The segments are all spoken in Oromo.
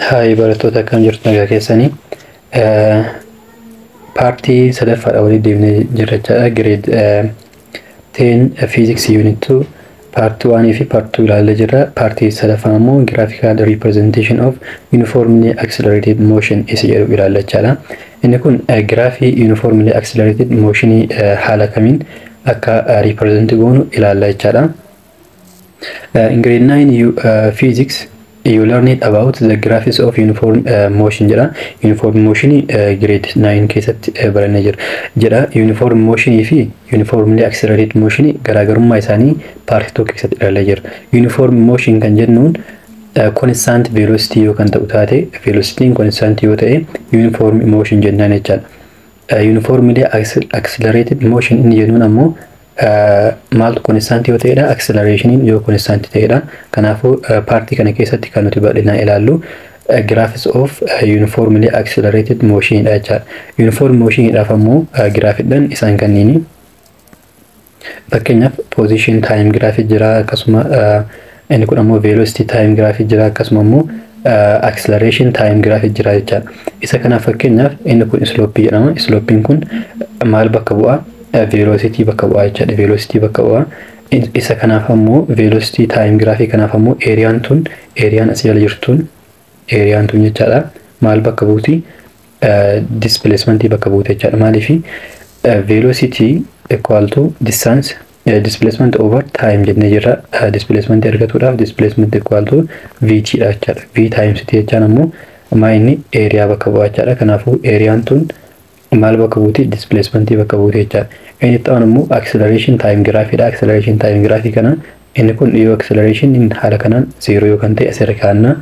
Hi, barattoota, akkam jirtu? Nagaa keessanii? Partii sadaffaadha walii deemnee jirra jechaadha. Grade 10 Physics Unit 2 part 1 fi part 2 ilaallee jirra. Partii sadaffaan immoo Graphical Representation of Uniformly Accelerated Motion isa jedhu ilaalla jechaadha. Inni kun giraafii Uniformly Accelerated Motion haala kamiin akka represent goonu ilaalla jechaadha. In grade 9 you, physics, you learned about the graphs of uniform motion jedha. Uniform motion grade 9 keessatti barannee jira jedha. Uniform motion fi uniformly accelerated motion garaagarummaa isaanii part 2 keessatti ilaallee jira. Uniform motion kan jennuun constant velocity yoo kan ta'u taate, velocity constant yoo ta'e, uniform motion jennaan jechaadha. Uniformly accelerated motion inni jennuun ammoo maaltu constant yoo ta'edha? Acceleration yoo constant ta'edha. Kanaafuu partii kana keessatti kan nuti bal'inaan ilaallu graphs of uniformly accelerated motion dha jechaadha. Uniform motion dhaaf ammoo giraafidhaan isaan kanniini. Fakkeenyaaf, position time graph jira, akkasuma inni kun ammoo velocity time graph jira, akkasuma ammoo acceleration time graph jira jechaadha. Isa kanaaf fakkeenyaaf inni kun slope jedhama. Slopein kun maal bakka bu'a? Velocity bakka bu'aa jechaadha. Velocity bakka bu'aa. Isa kanaaf ammoo velocity time graph kanaaf ammoo areaan tun, areaan asii jala jirtuun, areaan tun jechaadha. Maal bakka buuti? Displacement bakka buuti jechaadha. Maaliifi velocity equal to distance, displacement over time jennee jirra. Displacement argatuudhaaf displacement equal to vt dha jechaadha. V times t jechaan ammoo maa inni area bakka bu'aa jechaadha. Kanaafuu areaan tun maal bakka buuti? Displacement bakka buuti jechaadha. Inni itti aanu immoo acceleration time graph dha. Acceleration time graph kana inni kun yoo acceleration haala kanaan 0 yoo kan ta'e asirra kaa'annaa.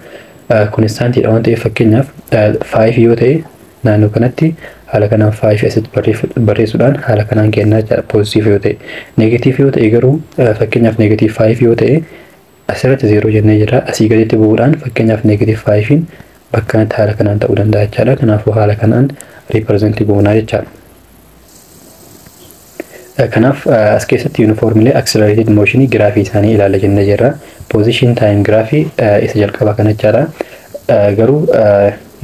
Constantiidha waan ta'eef, fakkeenyaaf 5 yoo ta'e, naannoo kanatti haala kanaan 5 asitti barreessuudhaan haala kanaan kennaa jechaadha, positive yoo ta'e. Negative yoo ta'e garuu, fakkeenyaaf negative 5 yoo ta'e, asirratti 0 jennee jirra, asii gaditti bu'uudhaan fakkeenyaaf negative 5 bakka kanatti haala kanaan ta'uu danda'a jechaadha. Kanaafuu haala kanaan represent goonaa jechaadha. Kanaaf as keessatti uniformly accelerated motion giraafii isaanii ilaalla jennee jirra. Position time giraafii isa jalqabaa kana jechaadha. Garuu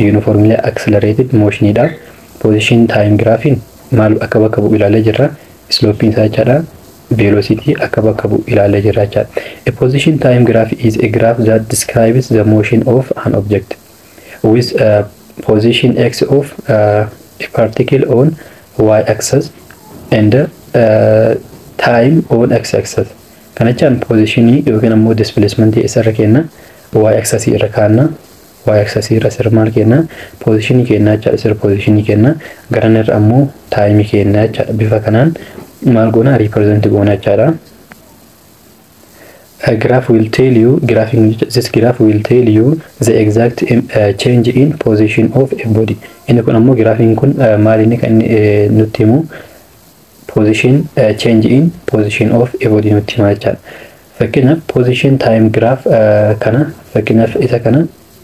uniformly accelerated motionidha. Position time giraafiin maal akka bakka bu'u ilaallee jirra. Slopeiin isaa jechaadha. Velocity akka bakka bu'u ilaallee jirra jechaadha. A position time graph is a graph that describes the motion of an object with a position x of a particle on y axis and time on x axis. Kana jechaan positionii yookiin ammoo displacement isarra kenna, y axis irra kaanna, y axis irra sirra maal kenna? Positionii kenna jechaadha. Sirra positionii kenna, garan irra ammoo time kenna jechaadha. Bifa kanaan maal goona? Represent goona jechaadha. A graph will tell you graphing this graph will tell you the exact change in position of a body. Inni kun ammoo giraafiin kun maal inni kan inni nutti himu? Position, change in position of a body nutti hima jechaadha. Fakkeenyaaf position time graph kana, fakkeenyaaf isa kana,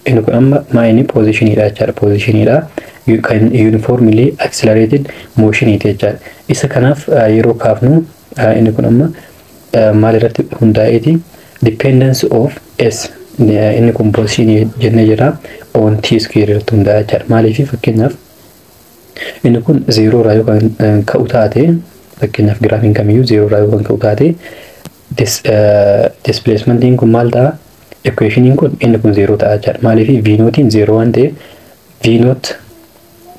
inni kun amma maa inni? Positionidha jechaadha. Positionidha kan uniformly accelerated motioniiti jechaadha. Isa kanaaf yeroo kaafnu inni kun amma maal irratti hundaa'eeti? Dependence of s, inni kun position jennee jira, on t square irratti hundaa'a jechaadha. Maaliif? Fakkeenyaaf inni kun zeeroo irraa yoo kan ka'u taate, fakkeenyaaf giraafiin kamiyyuu zeeroo irraa yoo kan ka'u taate, displacementiin kun maal ta'a? Equationiin kun, inni kun zeeroo ta'a jechaadha. Maaliif? V naughtiin zeeroo waan ta'eef, v naught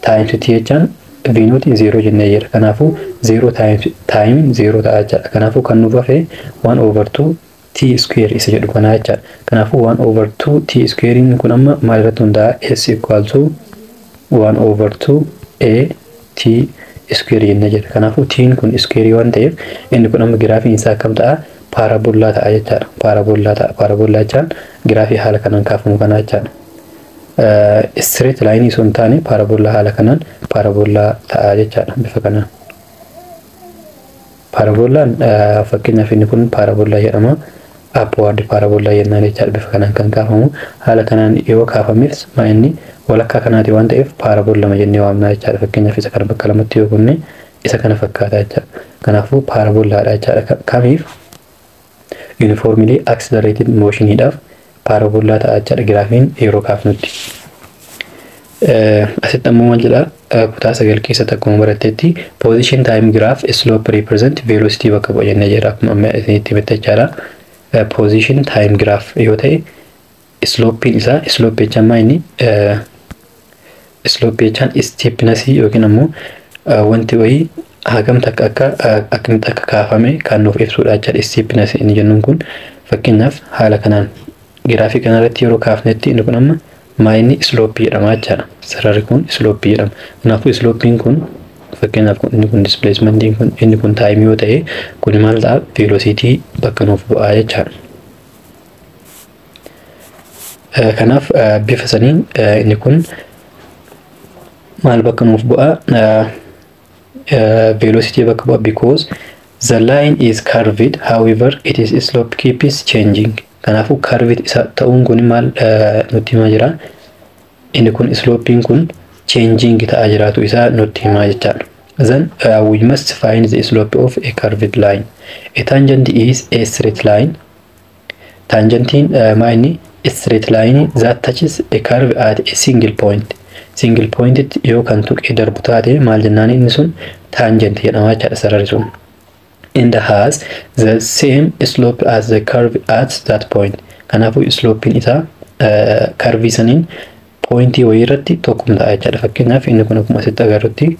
times t jechaan v naughtiin zeeroo jennee jira. Kanaafuu zeeroo timeiin zeeroo ta'a jechaadha. Kanaafuu kan nuuf hafe 1 over 2 t square isa jedhu kanaa jechaadha. Kanaafuu 1 over 2 t squarein kun amma maal irratti hundaa'a? S equal to 1 over 2 a t square jennee jira. Kanaafuu t'n kun square waan ta'eef inni kun amma giraafiin isaa akkam ta'a? Paarabollaa ta'a jechaadha. Paarabollaa ta'a. Paarabollaa jechaan giraafii haala kanaan kaafamu kanaa jechaadha. Straight line osoo hin taane paarabollaa, haala kanaan paarabollaa ta'a jechaadha bifa kanaan. Paarabollaan fakkeenyaaf inni kun paarabollaa jedhama. Upward paarabollaa jennaan jechaadha, bifa kanaan kan kaafamu. Haala kanaan yoo kaafames maa inni walakkaa kanaati waan ta'eef paarabollama jennee waamna jechaadha. Fakkeenyaaf isa kana bakka lamatti yoo kunne isa kana fakkaata jechaadha. Kanaafuu paarabollaadha jechaadha. Kamiif? Uniformly accelerated motioniidhaaf paarabollaa ta'a jechaadha giraafiin yeroo kaafnutti. Asitti ammoo maal jedha? Kutaa 9 keessatti akkuma barattetti position time graph slope represent velocity bakka bu'a jennee jira, akkuma amma isinitti himte jechaadha. Position time graph yoo ta'e, slopeiin isaa, slope jechaan maa inni? Slope jechaan steepness yookiin ammoo wanti wayii hagam takka akka akkamitti akka kaafame kan nuuf ibsudha jechaadha. Steepness inni jennuun kun, fakkeenyaaf, haala kanaan giraafii kanarratti yeroo kaafnetti, inni kun amma maa inni? Slope jedhama jechaadha. Sararri kun slope jedhama. Kanaafuu slopeiin kun, fakkeenyaaf, inni kun displacementiin kun, inni kun time yoo ta'e, kun maal ta'a? Velocity bakka nuuf bu'aa jechaadha. Kanaaf bifa saniin inni kun maal bakka nuuf bu'aa? Velocity bakka bu'a because the line is curved, however, it is slope keeps changing. Kanaafuu curved isa ta'uun kun maal nutti himaa jira? Inni kun slopeiin kun changing ta'aa jiraatu isaa nutti himaa jechaadha. Then we must find the slope of a curved line. A tangent is a straight line. Tangentiin maa inni? Straight line that touches a curve at a single point. Single point yoo kan tuqee darbu taate, maal jennaan? Inni sun tangent jedhama jechaadha, sararri sun. And has the same slope as the curve at that point. Kanaafuu slopeiin isaa curve saniin pointii wayii irratti tokkuma ta'a jechaadha. Fakkeenyaaf, inni kun akkuma asitti agarrutti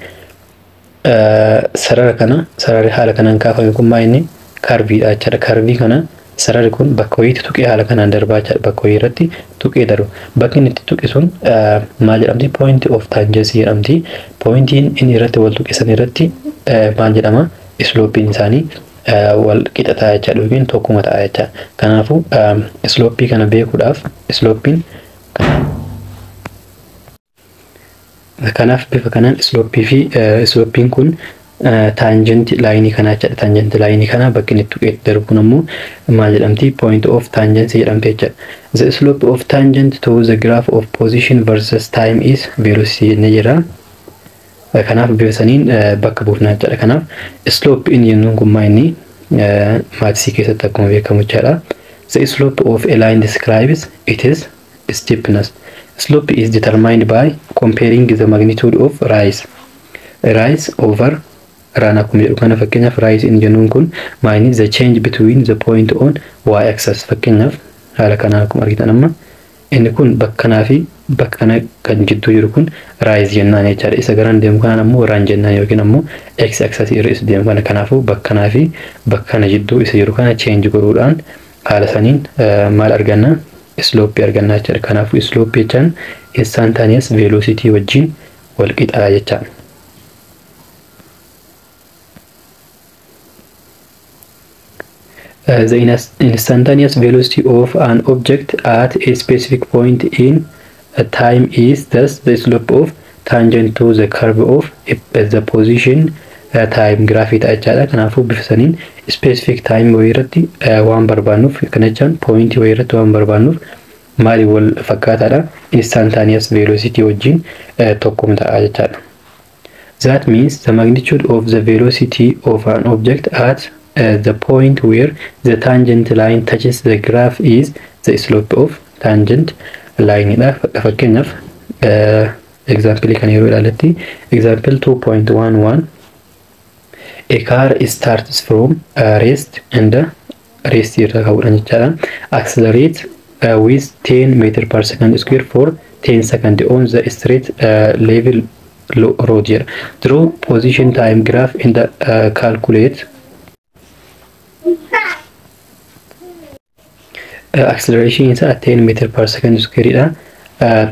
sarara kana, sararri haala kanaan kaafame kun maa inni? Curveiidha jechaadha. Curveii kana sararri kun bakka wayiitti tuqee haala kanaan darbaa jechaadha. Bakka wayii irratti tuqee darba. Bakki inni itti tuqe sun maal jedhamti? Point of tangency jedhamti. Pointiin inni irratti wal tuqe san irratti maal jedhama? Slopeiin isaanii wal qixa ta'a jechaadha yookiin tokkuma ta'a jechaadha. Kanaafuu slopeii kana beekuudhaaf, slopeiin kanaaf bifa kanaan slopeii fi slopeiin kun tangent lineii kanaa jechaadha. Tangent lineii kana bakki inni tuqee darbuun ammoo maal jedhamti? Point of tangency jedhamti jechaadha. The slope of tangent to the graph of position versus time is velocity jennee jira. Kanaaf bifa saniin bakka buufnaa jechaadha. Kanaaf slope inni jennuun kun maa inni? Mathsii keessatti akkuma beekamu jechaadha. The slope of a line describes its steepness. Slope is determined by comparing the magnitude of rise. Rise over run akkuma jedhu kana, fakkeenyaaf, rise inni jennuun kun maayini? The change between the point on y axis. Fakkeenyaaf, haala kanaan akkuma argitan amma inni kun bakka kanaa fi bakka kana kan jidduu jiru kun rise jennaan jechaadha. Isa garaan deemu kanaan ammoo run jennaan yookiin ammoo x axis irra isa deemu kana. Kanaafuu bakka kanaa fi bakka kana jidduu isa jiru kana change godhuudhaan haala saniin maal arganna? Slope arganna jechaadha. Kanaafuu slope jechaan instantaneous velocity wajjin wal qixaa jechaadha. The instantaneous velocity of an object at a specific point in a time is thus the slope of tangent to the curve of the position time graph ta'a jechaadha. Kanaafuu bifa saniin specific time wayii irratti waan barbaannuuf, kana jechaan point wayii irratti waan barbaannuuf, maali wal fakkaataadha? Instantaneous velocity wajjin tokkuma ta'a jechaadha. That means the magnitude of the velocity of an object at the point where the tangent line touches the graph is the slope of tangent line dha. Fakkeenyaaf, example kan yeroo ilaaletti, example 2.11, a car starts from rest and rest irra ka'uudhaan jechaadha. Accelerate with 10 meter per second square for 10 second on the straight level road jedha. Draw position time graph and calculate acceleration isaa 10 meter per second square dha.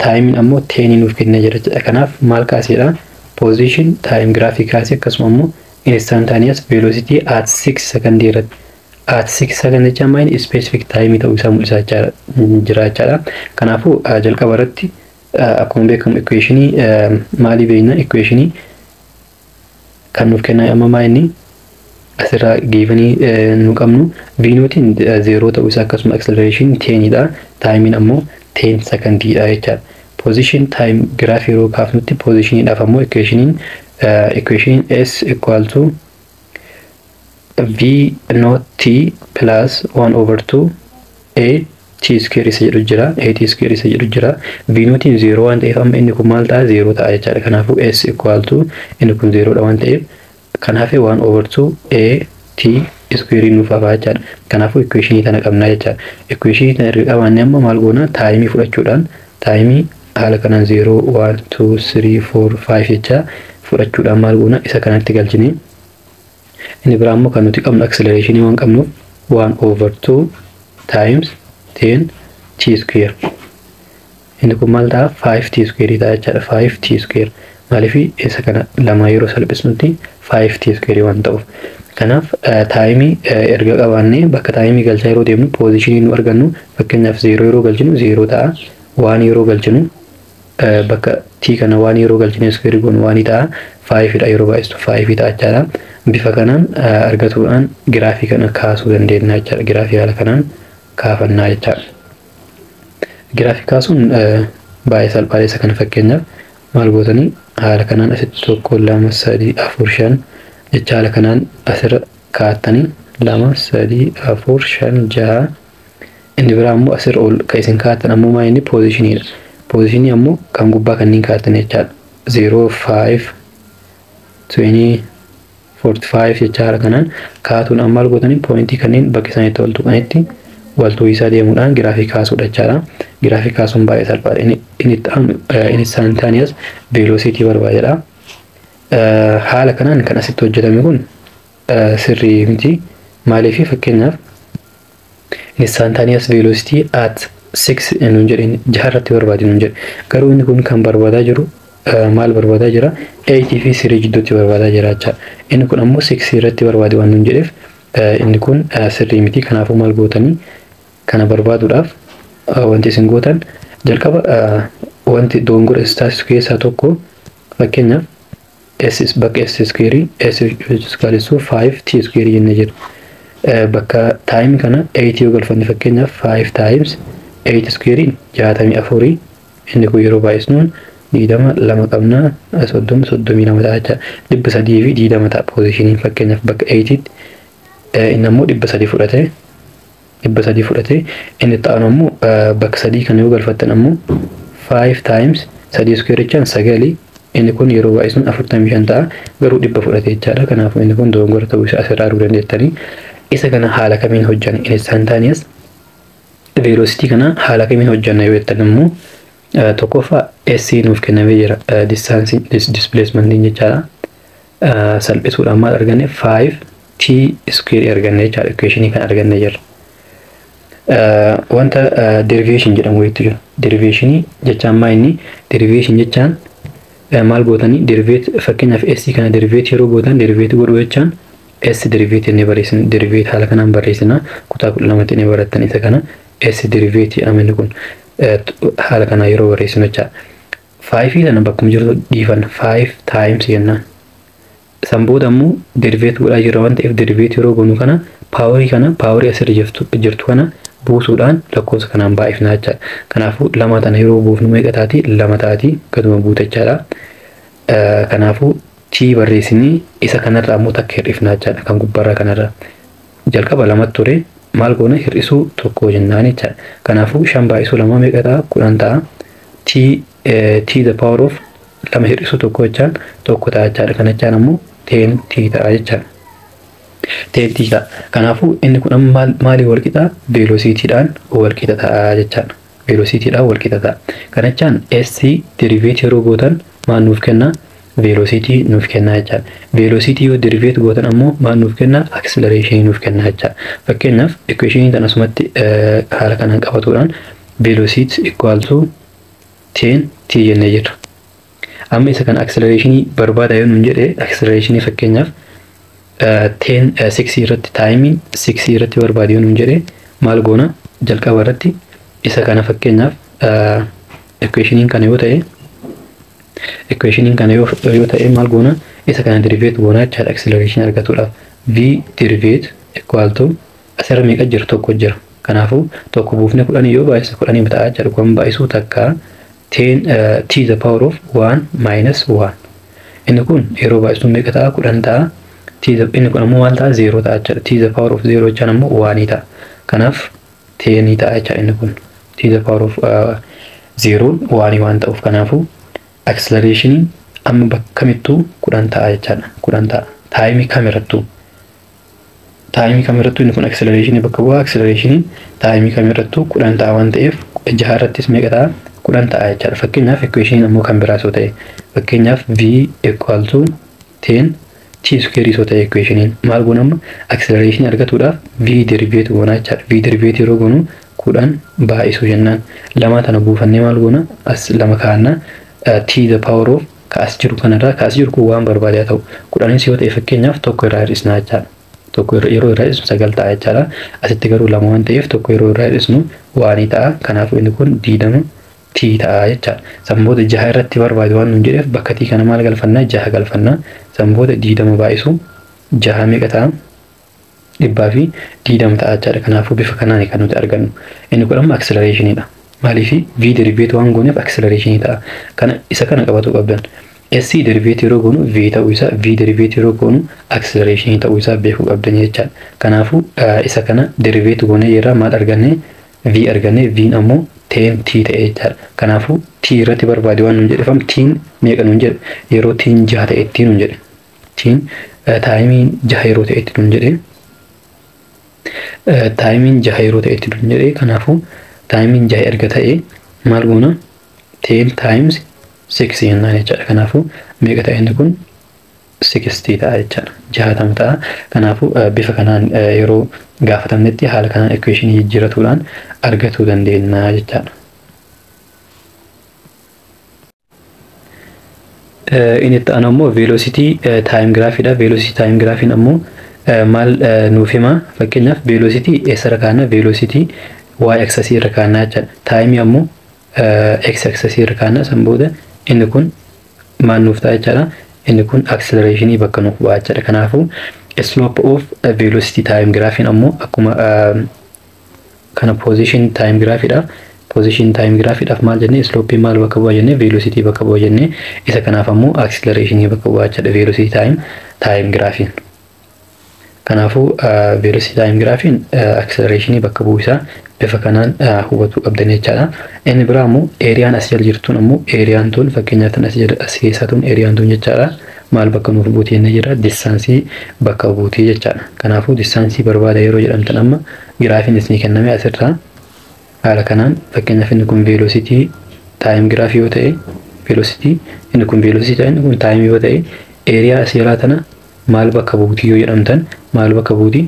Time ammoo 10 nuuf kennee jira jechuudha. Kanaaf maal kaaseedha? Position time graph kaasee, akkasuma ammoo instantaneous velocity at 6 second irratti. At 6 second jechaan maal? Specific time ta'uu isaa mul'isaa jira jechaadha. Kanaafuu jalqaba irratti akkuma beekamu equationii maalii beekna? Equationii kan nuuf kennaa amma maa inni? Asirraa givenii nu qabnu v noughtiin 0 ta'uu isaa, akkasuma acceleration 10dha, timeiin ammoo 10 secondiidha jechaadha. Position time graph yeroo kaafnutti positioniidhaaf ammoo equationiin s equal to v naught t plus 1 over 2 a T square isa jedhu jira, AT square isa jedhu jira. V naughtiin 0 waan ta'eef amma inni kun maal ta'a? 0 ta'a jechaadha. Kanaafuu S equal to inni kun 0 dha waan ta'eef kanaaf 1 over 2 A T square nuuf hafa jechaadha. Kanaafuu equationii tana qabnaa jechaadha. Equationii tana erga qabaanne amma maal goona? Timeii fudhachuudhaan, timeii haala kanaan 0, 1, 2, 3, 4, 5 jecha fudhachuudhaan maal goona? Isa kanatti galchine. Inni biraa immoo kan nuti qabnu acceleration waan qabnuuf 1 over 2 times 10 t square. Inni kun maal ta'a? 5 t square ta'a jechaadha. 5 t square maaliif? Isa kana lama yeroo salphisnutti 5 t square waan ta'uuf. Kanaaf timeii erga qabaannee bakka timeii galchaa yeroo deemnu positionii nu argannu, fakkeenyaaf 0 yeroo galchinu 0 ta'a. 1 yeroo galchinu, bakka t kana 1 yeroo galchinu square goonu 1 ta'a. 5 dha, yeroo baay'istu 5 ta'a jechaadha. Bifa kanaan argatuudhaan giraafii kana kaasuu dandeenya jechaadha. Giraafii haala kanaan kaafannaa jechaadha. Giraafii kaasuun baay'ee salphaadha. Isa kana fakkeenyaaf maal gootanii? Haala kanaan asitti tokko, lama, sadii, afur, shan jecha haala kanaan asirra kaa'attanii, lama, sadii, afur, shan, jaha. Inni biraa ammoo asirra ol kan isin kaa'attan ammoo maa inni? Positioniidha. Positionii ammoo kan gubbaa kanneen kaa'attan jechaadha. 0, 5, 20, 45 jecha haala kanaan kaa'atuun amma maal gootanii? Pointii kanneen bakka isaan itti wal tuqanitti wal tuqisaa deemuudhaan giraafii kaasuudha jechaadha. Giraafii kaasuun baay'ee salphaadha. Inni itti aanu instantaneous velocity barbaadedha. Haala kanaan kan asitti hojjetame kun sirrii miti. Maaliif? Fakkeenyaaf instantaneous velocity at 6 nuun jedhe, jaha irratti barbaade nuun jedhe. Garuu inni kun kan barbaadaa jiru maal barbaadaa jira? 8 fi 3 jidduutti barbaadaa jira jechaadha. Inni kun ammoo 6 irratti barbaade waan nuun jedheef inni kun sirrii miti. Kanaafuu maal gootanii? Kana barbaaduudhaaf wanti isin gootan jalqaba wanti dogongora isa taasisu keessaa tokko, fakkeenyaaf S bakka S square S equals to 5 T square jennee jira. Bakka time kana 8 yoo galfanne, fakkeenyaaf 5 times 8 square 64, inni kun yeroo baay'isnuun 20, lama qabnaa, 30, 32 ta'a jecha, 320 ta'a positioniin. Fakkeenyaaf bakka 8tti inni ammoo 300 fudhate, 300 fudhate. Inni itti aanu ammoo bakka sadii kana yoo galfattan ammoo 5 times sadii square jechaan sagali, inni kun yeroo baay'isuun 45 ta'a, garuu 100 fudhate jechaadha. Kanaafuu inni kun dogongora ta'uu isaa asirraa arguu dandeettanii. Isa kana haala kamiin hojjanna? Instantaneous velocity kana haala kamiin hojjanna yoo jettan immoo, tokkoffaa S nuuf kennamee jira, distance displacement jechaadha. Salphisuudhaan maal arganne? 5 t square arganne jechaadha. Equationii kan arganne jirra. Wanta derivation jedhamu wayiitu jira. Derivationii jechaan maa inni? Derivation jechaan maal gootanii? Derivate, fakkeenyaaf S kana derivate yeroo gootan, derivate godhuu jechaan S derivate jennee barreessina. Derivate haala kanaan barreessina. Kutaa 12tti ni barattan isa kana. S derivate jedhama inni kun haala kanaan yeroo barreessinu jechaadha. Fiveii sana bakkuma jirtu dhiifanna, 5 times jennaan. San booda immoo derivate godhaa jirra waan ta'eef derivate yeroo goonu kana powerii kana, powerii asirra jirtu kana buusuudhaan lakkoofsa kanaan baay'ifna jechaadha. Kanaafuu lama tana yeroo buufnu meeqa taati? Lama taati, gaduma buute jechaadha. Kanaafuu T barreessinii isa kanarraa ammoo takka hir'ifna jechaadha. Kan gubbaarraa kanarraa. Jalqaba lamatti ture, maal goona? Hir'isuu tokko jennaan jechaadha. Kanaafuu shan baay'isuu lama meeqa ta'a? 10 ta'a. T T the power of lama hir'isuu tokko jechaan tokko ta'a jechaadha. Kana jechaan ammoo 10 T ta'a jechaadha. 10 T ta'a. Kanaafuu inni kun amma maalii wal qixa? Velocitydhaan wal qixa ta'a jechaadha. Velocitydhaan wal qixa ta'a. Kana jechaan S derivate yeroo gootan maal nuuf kenna? Velocity nuuf kenna jechaadha. Velocity yoo derivate gootan ammoo maal nuuf kenna? Acceleration nuuf kenna jechaadha. Fakkeenyaaf equation tan asumatti haala kanaan qabatuudhaan velocity equal to 10 t jennee jirra. Amma isa kana acceleration barbaada yoo nuun jedhe, acceleration fakkeenyaaf 10 6 irratti, time 6 irratti barbaada yoo nuun jedhe maal goona? Jalqaba irratti isa kana fakkeenyaaf equationiin kana yoo ta'e, equationiin kana yoo ta'e maal goona? Isa kana derivate goona jechaadha acceleration argatuudhaaf. V derivate equal to asirra meeqa jira? Tokko jira. Kanaafuu tokko buufne 10 yoo baay'ise 10 ta'a jechaadha. Kun baay'isuu takka 10 t the power of 1 minus 1. Inni kun yeroo baay'isu meeqa ta'a? 10 ta'a. T inni kun ammoo maal ta'a? 0 ta'a jechaadha. T the power of 0 jechaan ammoo 1 ta'a. Kanaaf 10 ta'a jechaadha inni kun. T the power of 0 1 waan ta'uuf, kanaafuu acceleration amma bakka kamittuu 10 ta'a jechaadha. 10 ta'a. Timeii kamirrattuu. Timeii kamirrattuu inni kun acceleration bakka bu'aa. Acceleration timeii kamirrattuu 10 ta'a waan ta'eef, jaha irrattis meeqa ta'a? 10 ta'a jechaadha. Fakkeenyaaf, equation ammoo kan biraas yoo ta'e, fakkeenyaaf v equal to 10 t square yoo ta'e, equationiin maal goona? Amma acceleration argatuudhaaf v derivate goona jechaadha. V derivate yeroo goonu 10 baay'isuu jennaan, lama tana buufannee maal goona? As lama kaa'anna. T the power of ka as jiru kanarraa, ka as jiru kun waan barbaade haa ta'u, 10nis yoo ta'e, fakkeenyaaf tokko irraa hir'isnaa jechaadha. Tokko yeroo irraa hir'isnu sagal ta'a jechaadha. Asitti garuu lama waan ta'eef, tokko yeroo irraa hir'isnu one ta'a. Kanaafuu inni kun 20 t ta'a jechaadha. San booda jaha irratti barbaade waan nuun jedheef, bakka t kana maal galfannaa? Jaha galfannaa. San booda 20 baay'isu jaha meeqa ta'a? 120 ta'a jechaadha. Kanaafuu bifa kanaan kan nuti argannu. Inni kun amma accelerationidha. Maaliif? V derivate waan gooneef acceleration ta'a. Kana isa kana qabatu qabdan. S derivate yeroo goonu V ta'uu isaa, V derivate yeroo goonu acceleration ta'uu isaa beekuu qabdan jechaadha. Kanaafuu isa kana derivate goonee yeroo maal arganne? V arganne. V ammoo 10 T ta'e jechaadha. Kanaafuu T irratti barbaade waan nuun jedhefam, T'n meeqa nuun jedhe? Yeroo T'n jaha ta'etti nuun jedhe. T'n timeiin jaha yeroo ta'etti nuun jedhe. Timeiin jaha yeroo ta'etti nuun jedhe. Kanaafuu timeiin jaha erga ta'e maal goona? 10 times 6 jennaan jechaadha. Kanaafuu meeqa ta'e inni kun? 60 ta'a jechaadha. 60 ta'a. Kanaafuu bifa kanaan yeroo gaafatamnetti haala kanaan equationii jijjiiratuudhaan argachuu dandeenya jechaadha. Inni itti aanu ammoo velocity time graphiidha. Velocity time graphiin ammoo maal nuuf hima? Fakkeenyaaf, velocity eessarra kaa'anna? Velocity y axis irra kaa'anna jechaadha. Timeii ammoo x axis irra kaa'anna. San booda inni kun maal nuuf ta'a jechaadha? Inni kun acceleration bakka nuuf bu'a jechaadha. Kanaafuu slope of velocity time graphiin ammoo akkuma kana position time graphiidha. Position time graphiidhaaf maal jennee? Slope maal bakka bu'a jennee? Velocity bakka bu'a jennee. Isa kanaaf ammoo acceleration bakka bu'a jechaadha velocity time graphiin. Kanaafuu velocity time graphiin acceleration bakka bu'u isaa bifa kanaan hubachuu qabdan jechaadha. Inni biraa ammoo areaan as jala jirtuun ammoo, areaan tun, fakkeenyaaf tan as jala as keessaa tun, areaan tun jechaadha. Maal bakka nuuf buuti jennee jira? Distanceii bakka buutii jechaadha. Kanaafuu distanceii barbaada yeroo jedhamtan, amma graphiin isinii kenname asirraa haala kanaan, fakkeenyaaf inni kun velocity time graphii yoo ta'e, velocity, inni kun velocity ta'e, inni kun time yoo ta'e, area as jalaa tana maal bakka buutii yoo jedhamtan, maal bakka buutii,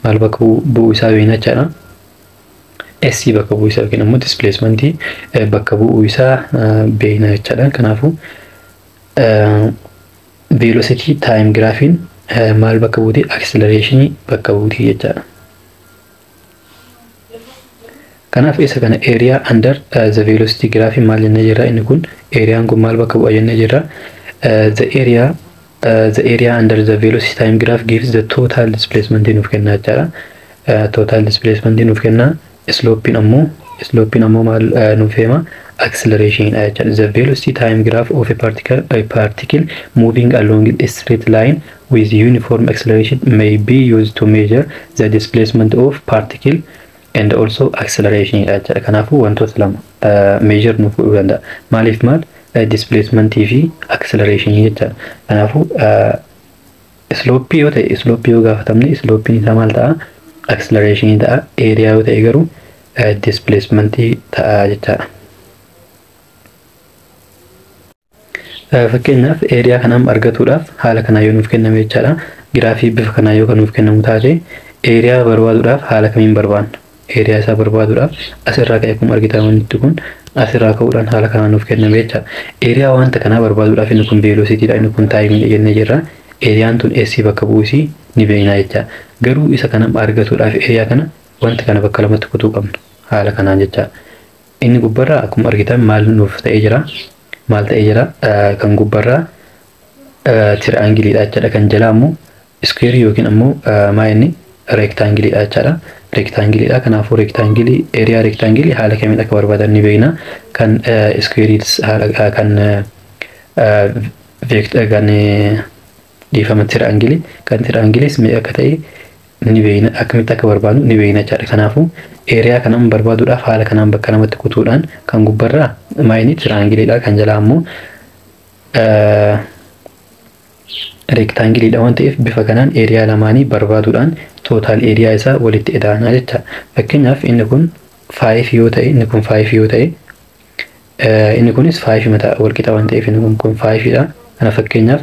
maal bakka bu'uu isaa beekna jechaadha. S bakka bu'uu isaa yookiin ammoo displacement bakka bu'uu isaa beekna jechaadha. Kanaafuu velocity time graphiin maal bakka buutii? Acceleration bakka buutii jechaadha. Kanaaf isa kana area under the velocity graph maal jennee jirra? Inni kun, areaan kun maal bakka bu'a jennee jirra? The area under the velocity time graph gives the total displacement nuuf kenna jechaadha. Total displacement nuuf kenna. Slopein ammoo maal nuuf hima? Acceleration dha jechaadha. The velocity time graph of a particle moving along a straight line with uniform acceleration may be used to measure the displacement of particle and also acceleration dha jechaadha. Kanaafuu wantoota lama measure nuuf godhuu danda'a. Maaliif maal? Displacement fi acceleration jechaadha. Kanaafuu slope yoo ta'e, slope yoo gaafatamne, slopein isaa maal ta'a? Acceleration ta'a. Area yoo ta'e garuu displacement ta'a jechaadha. Fakkeenyaaf, area kana argatuudhaaf haala kanaa yoo nuuf kenname jechaadha. Graphii bifa kanaa yoo kan nuuf kennamu taate, area barbaaduudhaaf haala kamiin barbaanna? Area isaa barbaaduudhaaf asirraa ka'e, akkuma argitan wanti kun asirraa ka'uudhaan haala kanaan nuuf kenname jechaadha. Area wanta kanaa barbaaduudhaaf, inni kun velocitydha, inni kun timeiidha jennee jirra. Areaan tun S bakka bu'uusii ni beekna jechaadha. Garuu isa kana argatuudhaaf area kana wanta kana bakka lamatti kutuu qabna haala kanaan jechaadha. Inni gubbarraa akkuma argitan maal nuuf ta'ee jira? Maal ta'ee jira? Kan gubbarraa triangleiidha jechaadha. Kan jalaa immoo squareii yookiin ammoo maa inni, rectangleiidha jechaadha. Rectangleiidha. Kanaafuu rectangleii, area rectangleii haala kamiin akka barbaadan ni beekna. Kan squareiis haala kan kan, dhiifama, triangleii, kan triangleiis meeqa akka ta'e ni beekna, akkamitti akka barbaadnu ni beekna jechaadha. Kanaafuu area kana barbaaduudhaaf haala kanaan bakka lamatti kutuudhaan kan gubbarraa maayini triangleiidha, kan jalaa ammoo rectangleiidha waan ta'eef bifa kanaan area lamaanii barbaaduudhaan total area isaa walitti ida'anaa jechaadha. Fakkeenyaaf inni kun 5 yoo ta'e, inni kun 5 yoo ta'e, inni kunis 5 mataa walqixa waan ta'eef inni kun 5 dha. Kana fakkeenyaaf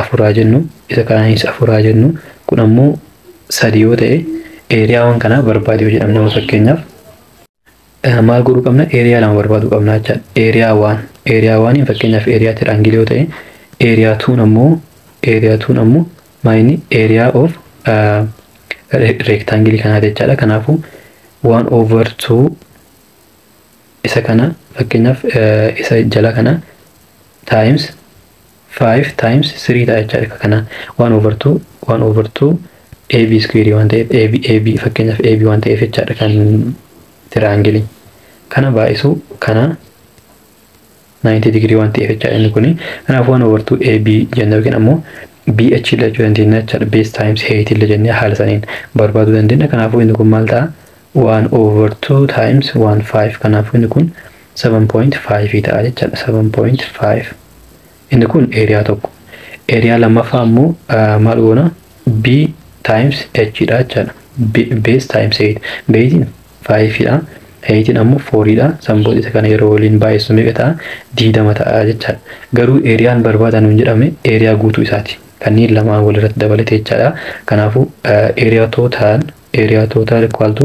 afuraa jennu, isa kanaanis afuraa jennu, kun ammoo 3 yoo ta'e areawwan kanaa barbaadu yoo jedhamne fakkeenyaaf maal godhuu qabna? Area lama barbaaduu qabna jechaadha. Area one, area oneiin fakkeenyaaf area triangle yoo ta'e, area twon ammoo maayini area of rectangle kanaa jechaadha. Kanaafuu 1/2 isa kana fakkeenyaaf isa jala kana times 5 times 3 ta'a jechaadha. Kana 1/2, 1/2 AB square waan ta'eef, AB AB fakkeenyaaf AB waan ta'eef jechaadha kan triangle kana baay'isuu kana 90 degree waan ta'eef jechaadha inni kuni. Kanaaf 1/2 AB jenna yookiin ammoo BH illee jechuu dandeenya jechaadha. Base times height illee jennee haala saniin barbaaduu dandeenya. Kanaafuu inni kun maal ta'a? 1/2 times 1 5. Kanaafuu inni kun 7.5 ta'a jechaadha. 7.5 inni kun area tokko. Area lammaffaa ammoo maal goona? B times H dha jechaadha. Base times height. Baseiin 5 dha. Heightiin ammoo 4 dha. San booda isa kana yeroo waliin baay'isu meeqa ta'a? 20 ta'a jechaadha. Garuu areaan barbaadan nuun jedhame area guutuu isaati. Kanneen lamaan walirratti dabalate jechaadha. Kanaafuu area total equal to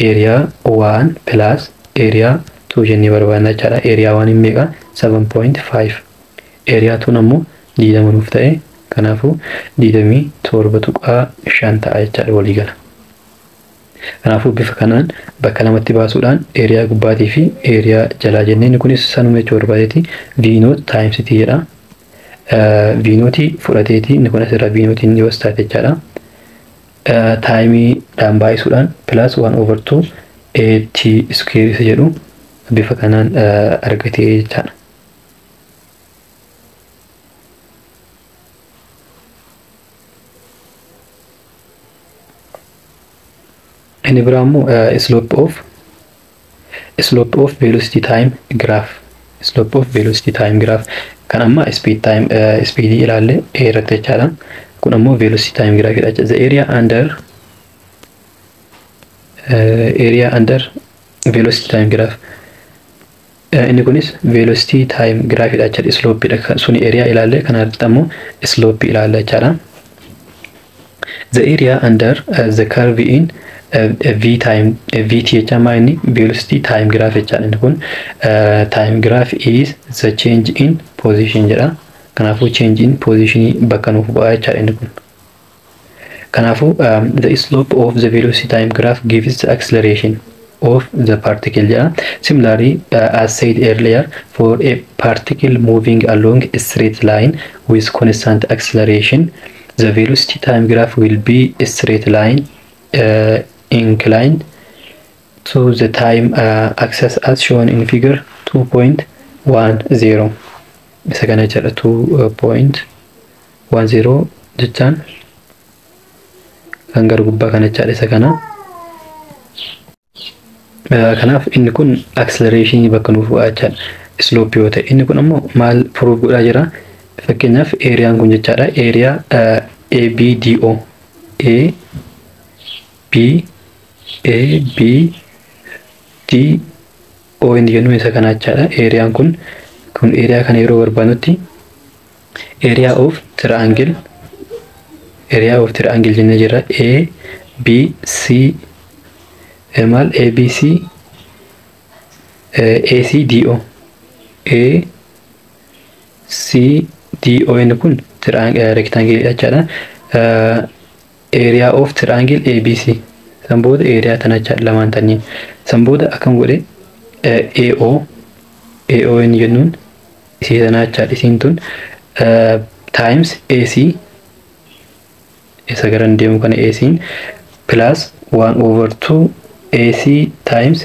area 1 plus area 2 jennee barbaadna jechaadha. Area 1 meeqa? 7.5. Area 2 ammoo 20 nuuf ta'e. Kanaafuu 27.5 ta'a jechaadha waliigala. Kanaafuu bifa kanaan bakka lamatti baasuudhaan area gubbaatii fi area jalaa jennee kunis sanuma jechuu barbaadeeti v naught times t jedha. V naughtii fudhateeti inni kun asirra v naughtiin yoo taate jechaadha. Timeiidhaan baay'isuudhaan plus 1/2 at square isa jedhu bifa kanaan argatee jechaadha. Inni biraa immoo slope of velocity time graph, slope of velocity time graph. Kan amma speed time speed ilaalle irratti jechaadha. Kun ammoo velocity time graph dha. The area under velocity time graph, inni kunis velocity time graph dha jechaadha. Slope dha suni area ilaalle, kanarratti ammoo slope ilaalle jechaadha. The area under the curve in v time vt jecha maa inni velocity time graph jechaadha. Inni kun time graph is the change in position jedha. Kanaafuu change in position bakka nuuf bu'aa jechaadha inni kun. Kanaafuu the slope of the velocity time graph gives the acceleration of the particle jedha. Similarly, as said earlier, for a particle moving along a straight line with constant acceleration, the velocity time graph will be a straight line inclined to the time axis as shown in figure 2.10. Isa kana jedha 2.10 jechaan kan gara gubbaa kana jechaadha isa kana. Kanaaf inni kun acceleration bakka nuuf bu'aa jechaadha. Slope yoo ta'e inni kun ammoo maal proof godhaa jira? Fakkeenyaaf areaan kun jechaadha. Area ABDO, A B A B D O inni jennu isa kana jechaadha. Areaan kun area kana yeroo barbaadnutti area of triangle jennee jirra. A B C maal A B C A C D O, A C D O inni kun rectangle jechaadha. Area of triangle ABC san booda area tana jechaadha lamaan taniin san booda akkam godhe? AO, AO inni jennuun isii tana jechaadha. Isiin tun times AC isa garan deemu kana AC plus 1/2 AC times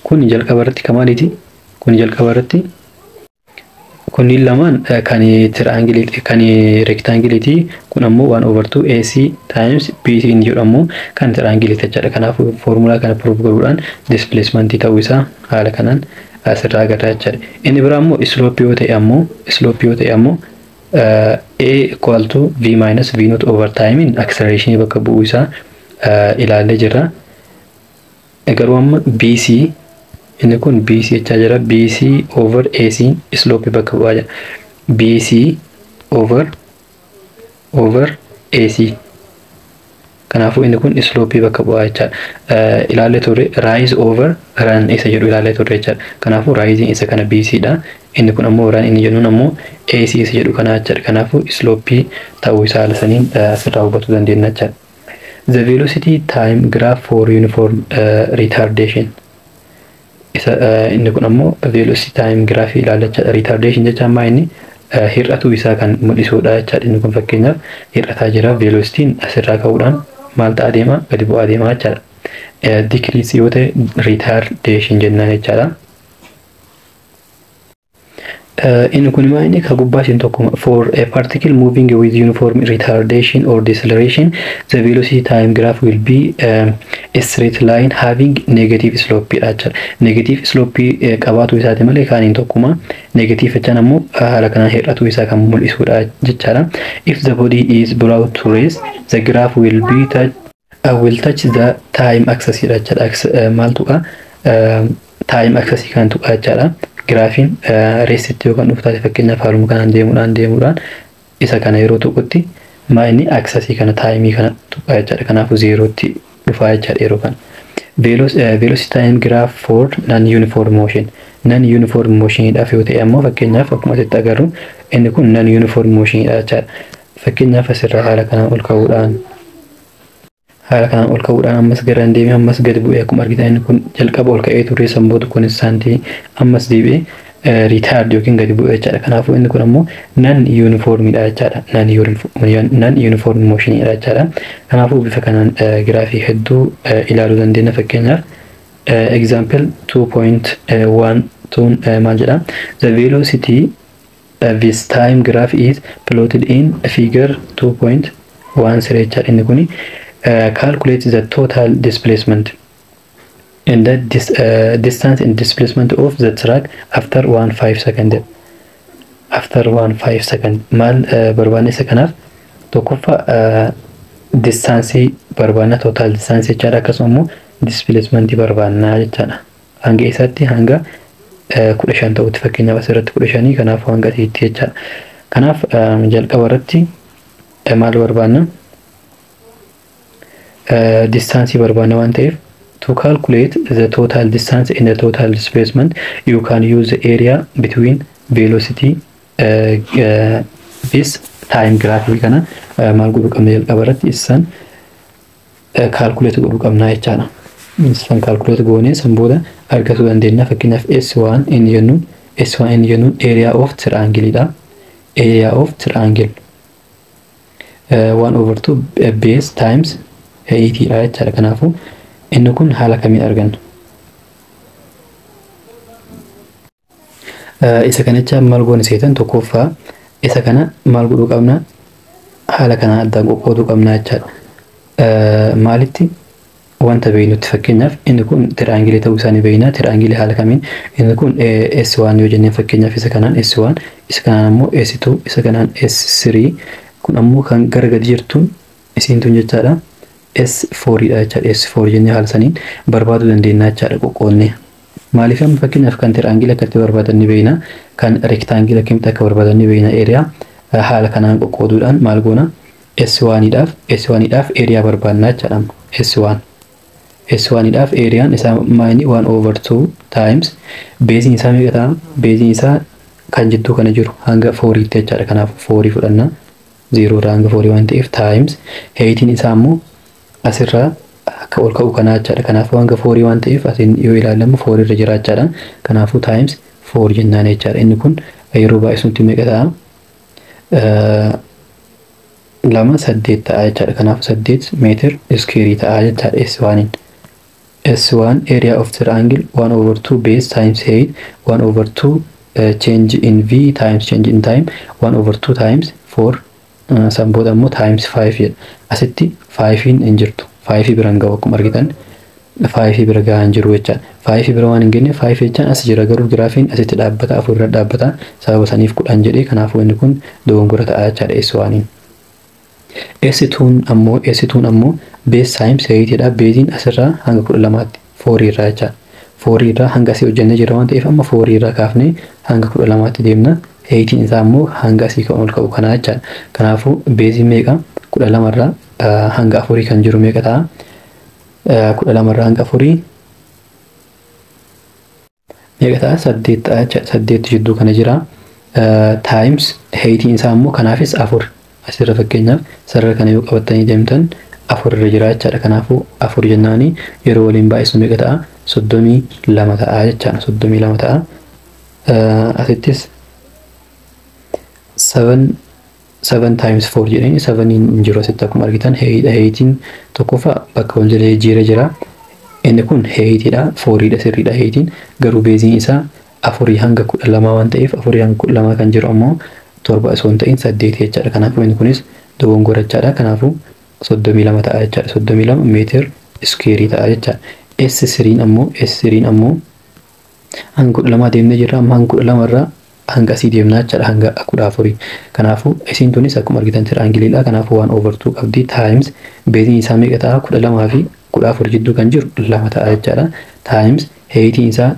kun jalqaba irratti kamaaliiti? Kun jalqaba irratti kun Kunniin lamaan kan triangle, kan rectangleeti. Kun ammoo 1 over 2 AC times BC inni jedhu ammoo kan triangleeti jechaadha. Kanaafuu foormulaa kana proof godhuudhaan displacement ta'uu isaa haala kanaan asirraa agarra jechaadha. Inni biraa ammoo slope yoo ta'e ammoo A equal to V minus V not over time in acceleration bakka bu'uu isaa ilaallee jirra. Garuu amma BC, inni kun BC jechaa jira. BC over AC slope bakka bu'aa jira. BC over AC. Kanaafuu inni kun slope bakka bu'aa jechaadha. Ilaallee turre, rise over run isa jedhu ilaallee turre jechaadha. Kanaafuu rising isa kana BC dha. Inni kun ammoo run inni jennuun ammoo AC isa jedhu kana jechaadha. Kanaafuu slope ta'uu isaa haala saniin asirraa hubachuu dandeenya jechaadha. The velocity time graph for uniform retardation. Isa inni kun ammoo velocity time graph ilaalla jechaadha. Retardation jechaan maa inni hir'atuu isaa kan mul'isudha jechaadha. Inni kun fakkeenyaaf hir'ataa jira. Velocityn asirraa ka'uudhaan maal ta'aa deema? Gadi bu'aa deema jechaadha. Decrease yoo ta'e retardation jennaan jechaadha. Inni kun maa inni ka gubbaa isheen tokko. For a particle moving with uniform retardation or deceleration, the velocity time graph will be a straight line having negative slope dha jechaadha. Negative slope qabaatu isaati malee kaaniin tokkuma. Negative jechaan ammoo haala kanaan hir'atuu isaa kan mul'isudha jechaadha. If the body is brought to rest, the graph will touch the time axis dha jechaadha. Maal tuqa? Time axis kan tuqa jechaadha. Giraafiin restitti yoo kan dhufu taate, fakkeenyaaf haaluma kanaan deemuudhaan isa kana yeroo tuqutti maa inni axisii kana, timeii kana tuqaa jechaadha. Kanaafuu zeerootti dhufaa jechaadha yeroo kana. Velocity time graph for non uniform motion. Non uniform motioniidhaaf yoo ta'e ammoo, fakkeenyaaf akkuma asitti agarru inni kun non uniform motioniidha jechaadha. Fakkeenyaaf asirraa haala kanaan ol ka'uudhaan ammas gara hin deemee ammas gadi bu'ee, akkuma argitan inni kun jalqaba ol ka'ee ture, sanbootu constantii ammas deebi'ee retard yookiin gadi bu'ee jechaadha. Kanaafuu inni kun ammoo non uniformidha jechaadha. Non uniform motionidha jechaadha. Kanaafuu bifa kanaan giraafii hedduu ilaaluu dandeenya. Fakkeenyaaf example 2.1 tun maal jedha? The velocity this time graph is plotted in figure 2.1 jechaadha. Inni kuni calculate the total displacement and the distance and displacement of the track after 1 5 second. After 1 5 second maal barbaanne? Isa kanaaf tokkoffaa distanceii barbaanna, total distance jechaadha. Akkasuma immoo displacement barbaannaa jechaadha. Hanga isaatti, hanga 15 ta'utti, fakkeenyaaf asirratti 15, kanaaf hanga asiitti jechaadha. Kanaaf jalqaba irratti maal barbaanna? Distanceii barbaanna waan ta'eef, to calculate the total distance and the total displacement, you can use the area between velocity this time graph kana maal godhuu qabna? Jalqaba irratti isaan calculate godhuu qabna jechaadha. Isaan calculate goonee san booda argachuu dandeenya. Fakkeenyaaf S1 inni jennuun area of triangle dha. Area of triangle 1 over 2 base times height dha jechaadha. Kanaafuu inni kun haala kamiin arganna? Isa kanicha maal goone seetan? Tokkoffaa isa kana maal godhuu qabna? Haala kana addaan qoqqooduu qabna jechaadha. Maalitti? Wanta beeknutti. Fakkeenyaaf inni kun triangleii ta'uu isaa ni beekna. Triangleii haala kamiin? Inni kun S1 yoo jenneen, fakkeenyaaf isa kanaan S1, isa kanaan ammoo S2, isa kanaan S3, kun ammoo kan gara gadi jirtuun isiin tun jechaadha. S4 dha jechaadha. S4 jennee haala saniin barbaaduu dandeenya jechaadha qoqqoodnee. Maaliif? Amma fakkeenyaaf kan triangleii akkatti barbaadan ni beekna. Kan rectangleii akkamitti akka barbaadan ni beekna. Area haala kanaan qoqqooduudhaan maal goona? S1 dhaaf S1 dhaaf area barbaadna jechaadha. S1 S1 dhaaf areaan isaa maayini? 1 over 2 times baseiin isaa meeqa ta'a? Baseiin isaa kan jidduu kana jiru hanga 4tti jechaadha. Kanaaf 4 fudhanna. 0 irraa hanga 4 waan ta'eef, times heightiin isaa immoo asirraa akka ol ka'u kanaa jechaadha. Kanaafuu hanga 4 waan ta'eef asiin yoo ilaalamu 4 irra jira jechaadha. Kanaafuu times 4 jennaan jechaadha. Inni kun yeroo baay'isutti meeqa ta'a? Lama saddeet ta'a jechaadha. Kanaafuu 8 meter squareii ta'a jechaadha S1. S1 area of triangle 1 over 2 base times height 1 over 2 Change in v times change in time 1 over 2 times 4, san booda immoo times 5 jedha. Asitti 5 hin jirtu. 5 bira hin gahu. Akkuma argitan 5 bira gahaa hin jiru jechaadha. 5 bira waan hin geenye, 5 jechaan as jira, garuu giraafiin asitti dhaabbata, 4 irra dhaabbata. Sababa saniif 10 jedhee. Kanaafuu inni kun dogongora ta'a jechaadha S1. S2n ammoo base times 8 dha. Baseiin asirraa hanga 12tti, 4 irraa jechaadha. 4 irraa hanga asii hojjennee jira waan ta'eef, amma 4 irraa kaafnee hanga 12tti deemna. Heightiin isaa immoo hanga asii kan ol ka'u kanaa jechaadha. Kanaafuu baseiin meeqa? 12 irraa hanga 4 kan jiru meeqa ta'a? 12 irraa hanga 4 meeqa ta'a? 8 ta'a jechaadha. 8 jidduu kana jira. Times heightiin isaa immoo kanaafis 4. Asirra fakkeenyaaf sarara kana yoo qabattanii deemtan 4 irra jira jechaadha. Kanaafuu 4 jennaani yeroo waliin baay'isu meeqa ta'a? 32 ta'a jechaadha. 32 ta'a. Asittis 7 7 times 4 jedhanii, 7 hin jiru asitti. Akkuma argitan heightiin tokkoffaa bakka wal jala jijjiiree jira. Inni kun heightiidha, fouriidha, sirriidha heightiin, garuu baseiin isaa 4 hanga 12 waan ta'eef, 4 hanga 12 kan jiru ammoo 7 osoo hin ta'in 8 jechaadha. Kanaafuu inni kunis dogongora jechaadha. Kanaafuu 32 ta'a jechaadha. 32 meter squareii ta'a jechaadha. S3n ammoo hanga 12 deemnee jirra. Amma hanga 12 irraa hanga asii deemnaa jechaadha, hanga 14. Kanaafuu isiin tunis akkuma argitan triangleiidha. Kanaafuu one over 2 qabdi, times baseiin isaa meeqa ta'a? 12 fi 14 jidduu kan jiru 2 ta'a jechaadha. Times heightiin isaa,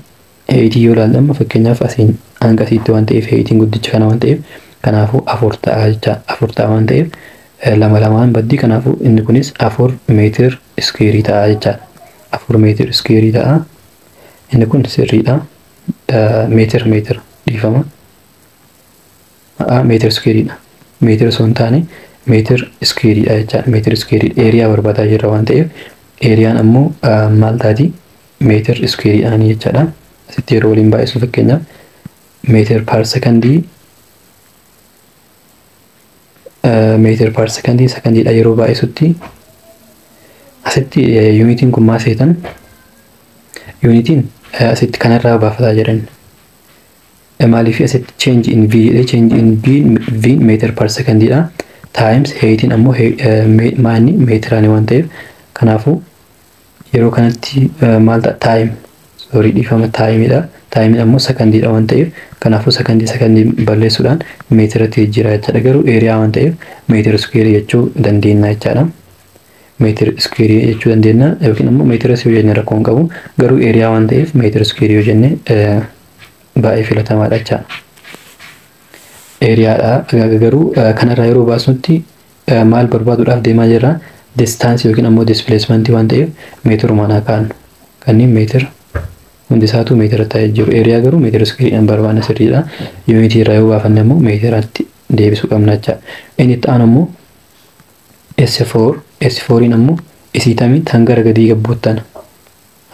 heightii yoo ilaalle amma fakkeenyaaf asiin hanga asiitti waan ta'eef, heightiin guddicha kana waan ta'eef, kanaafuu 4 ta'a jecha. 4 ta'a waan ta'eef lama lamaan baddii. Kanaafuu inni kunis 4 meter squareii ta'a jechaadha. 4 meter squareii ta'a. Inni kun sirriidha. Meter, meter, dhiifama. Meter squareiidha. Meter osoo hin taane meter squareiidha jechaadha. Meter squareiidha. Area barbaadaa jirra waan ta'eef, areaan ammoo maal taati? Meter squareiidhaan jechaadha. Asitti yeroo waliin baay'isu, fakkeenyaaf meter per secondii, meter per secondii secondiidha yeroo baay'isutti, asitti unitiin kun maal seetan? Unitiin asitti kanarraa baafataa jiran. Maaliif asitti change in v jedhee? Change in v meter per secondiidha. Times heightiin ammoo maanni meetiraani waan ta'eef, kanaafuu yeroo kanatti maal ta'a? Time, sorry, dhiifama, timeidha. Timeiin ammoo secondiidha waan ta'eef, kanaafuu secondii secondii balleessuudhaan meetiratti jijjiira jechaadha. Garuu area waan ta'eef meter squareii jechuu dandeenya jechaadha. Meter squareii jechuu dandeenya yookiin ammoo meetira yoo jenne rakkoo hin qabu, garuu area waan ta'eef meter squareii yoo jenne baay'ee filatamaadha jechaadha. Areadha garuu kanarraa yeroo baasnutti maal barbaaduudhaaf deemaa jirra? Distanceii yookiin ammoo displacementii waan ta'eef meetirumaan haa kaa'annu. Kanneen meetira hundi isaatu meetira ta'ee jiru. Area garuu meter squareiidhaan barbaanna, sirriidha. Unitii irraa yoo baafanne ammoo meetiratti deebisuu qabna jechaadha. Inni itti aanu ammoo S4. S4 ammoo isii tamii tan gara gadii gabbuuttana.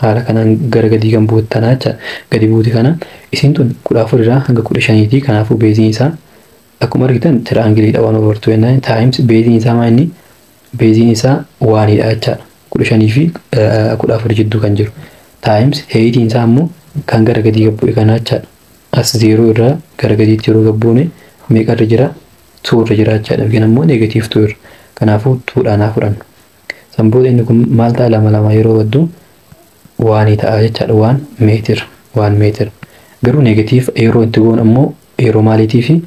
Haala kanaan gara gadii kan buuttanaa jechaadha. Gadi buuti kana isiin tun 14 irraa hanga 15ti. Kanaafuu baseiin isaa akkuma argitan triangleiidha, one over 2 jennaan, times baseiin isaa maa inni? Baseiin isaa oneidha jechaadha. 15 fi 14 jidduu kan jiru. Times heightiin isaa ammoo kan gara gadii gabbu'e kana jechaadha. As 0 irraa gara gadiitti yeroo gabbuune meeqarra jira? 2 irra jira jechaadha. Yookiin ammoo negative 2 irra. Kanaafuu 2dhaan haa fudhannu. San booda inni kun maal ta'a? Lama lama yeroo baddu oneii ta'a jechaadha. 1 meter, 1 meter. Garuu negative yeroo itti goon ammoo yeroo maaliitii fi